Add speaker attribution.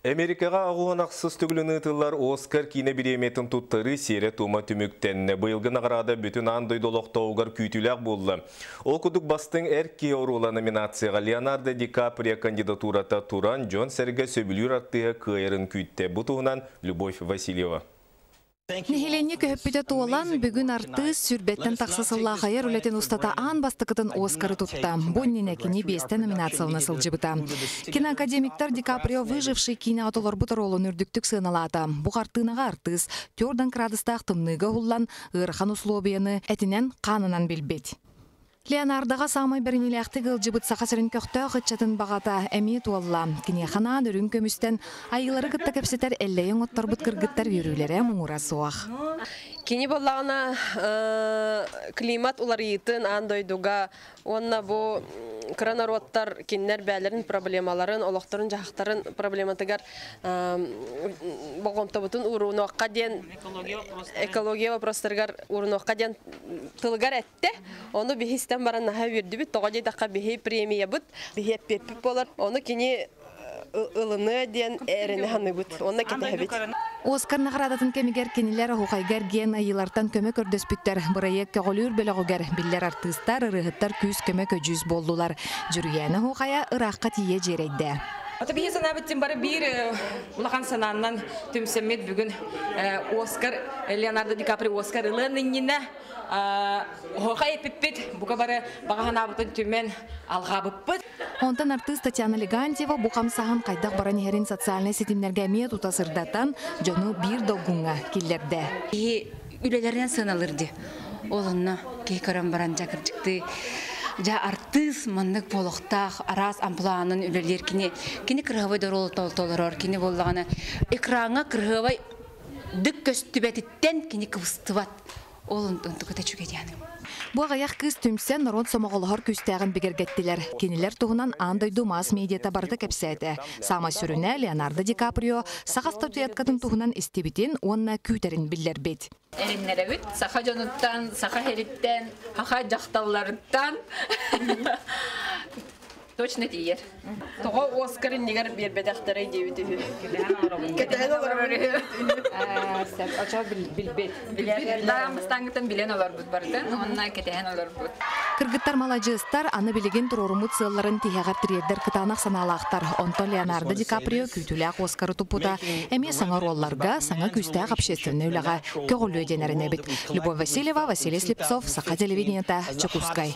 Speaker 1: Америкаҕа 86-ыс төгүлүн ыытыллар Оскар киинэ бириэмийэтин туттарыы сиэрэ-туома түмүктэннэ. Быйылгы наҕараада бүтүн аан дойду олохтооҕугар күүтүүлээх буолла. Ол курдук бастыҥ эр киһи оруола номинацияҕа Леонардо Ди Каприо кандидатурата туран, дьон-сэргэ сөбүлүүр артыыһа кыайарын күүттэ. Бу туһунан Любовь Васильева.
Speaker 2: Нэһилиэнньэ көһөппүтэ туолан, бүгүн артыыс сүүрбэттэн тахса сыллаах айар үлэтин устата аан бастакытын Оскары тутта. Бу иннинэ кини биэстэ номинациялана сылдьыбыта. Киноакадемиктар Ди Каприо «Выживший» киинэҕэ толорбут оруолун үрдүктүк сыаналаата. Бу хартыынаҕа артыыс түөрт кыраадыстаах тымныыга уһуллан, ыарахан услуобуйаны этинэн-хаанынан билбит. Леонардаҕа саамай бэриниилээхтик ыалдьыбыт Саха сирин көхтөөх ыччатын баҕата эмиэ туолла. Киниэхэ анаан үрүҥ көмүстэн айыылары кытта кэпсэтэр Эллэйи оҥотторбут кыргыттар үөрүүлэрэ муҥура суох.
Speaker 3: Кини буоллаҕына климат уларыйыытын аан дойдуга уонна бу кыра норуоттар кинилэр бэйэлэрин проблемаларын, олохторун-дьаһахтарын проблематыгар болҕомтобутун уурунуохха диэн экология вопростарыгар уурунуохха диэн тылыгар эттэ. Ону биһи истэн баран наһаа үөрдүбүт. Тоҕо диэтэххэ биһи премиябыт, биһи эппиэппит буолар. Ону кини ылыныа диэн эрэнэ саныыбыт. Онно кэтэһэбит.
Speaker 2: Оскар наҕараадатын кэмигэр кинилэр оһуохайга эргиэн айыылартан көмө көрдөспүттэр. Бырайыак көҕүлүүр бөлөҕүгэр биллэр артыыстар, ырыаһыттар күүс-көмө көдьүүс буоллулар. Дьүрүйээнэ оһуохайа ыраахха тиийэ дьиэрэйдэ.
Speaker 4: Ата биһи санаабыт бары биир улахан санааннан түмсэммит бүгүн Оскар Леонардо Ди Каприо Оскар ылыан иннинэ оһуохай эппиппит, бука бары баҕа санаабытын түмэн алҕаабыппыт.
Speaker 2: Онтон артыыс Татьяна Легантьева бу хамсааһын хайдах баран иһэрин социальнай ситимнэргэ эмиэ тута сырдатан, дьону биир долгуҥҥа киллэрдэ.
Speaker 5: Киһи үлэлэринэн сыаналыыр дии. Ол онно киһи көрөн баран дьэ кырдьыктыы дьэ артыыс маннык буолуохтаах араас амплуанын үлэлиир кини кини кырыһабай да толорор кини буоллаҕына экраҥҥа кырыһабай дык көстүбэтиттэн кини кыбыстыбат ол онтуката үчүгэй диэн.
Speaker 2: Бу аҕыйах кыыс түмсэн норуот сомоҕолоһор күүстээҕин бигэргэттилэр. Кинилэр туһунан аан дойду масс-медиата барыта кэпсээтэ. Саамай сүрүнэ Леонардо Ди Каприо саха статуэткатын туһунан истибитин уонна күүтэрин биллэрбит.
Speaker 6: Эриннэрэбит саха дьонуттан, саха сириттэн, саха дьахталларыттан точно тиийэр.
Speaker 3: Тоҕо Оскар иннигэр биэрбэтэхтэрэй диэбит үһү. Кэтэһэн олорор үһү.
Speaker 4: Очо билбит.
Speaker 6: Бастаҥҥыттан билэн олорбут барытын, онно кэтэһэн олорбут.
Speaker 2: Кыргыттар маладьыастар, аны билигин туруоруммут сыалларын тиһэҕэр тириэрдэр кытаанах санаалаахтар. Онтон Леонардо Ди Каприо күүтүүлээх Оскары туппута эмиэ саҥа оруолларга, саҥа күүстээх общественнай үлэҕэ көҕүлүө диэн эрэнэбит. Любовь Васильева, Василий Слепцов, Саха телевидениета, Дьокуускай.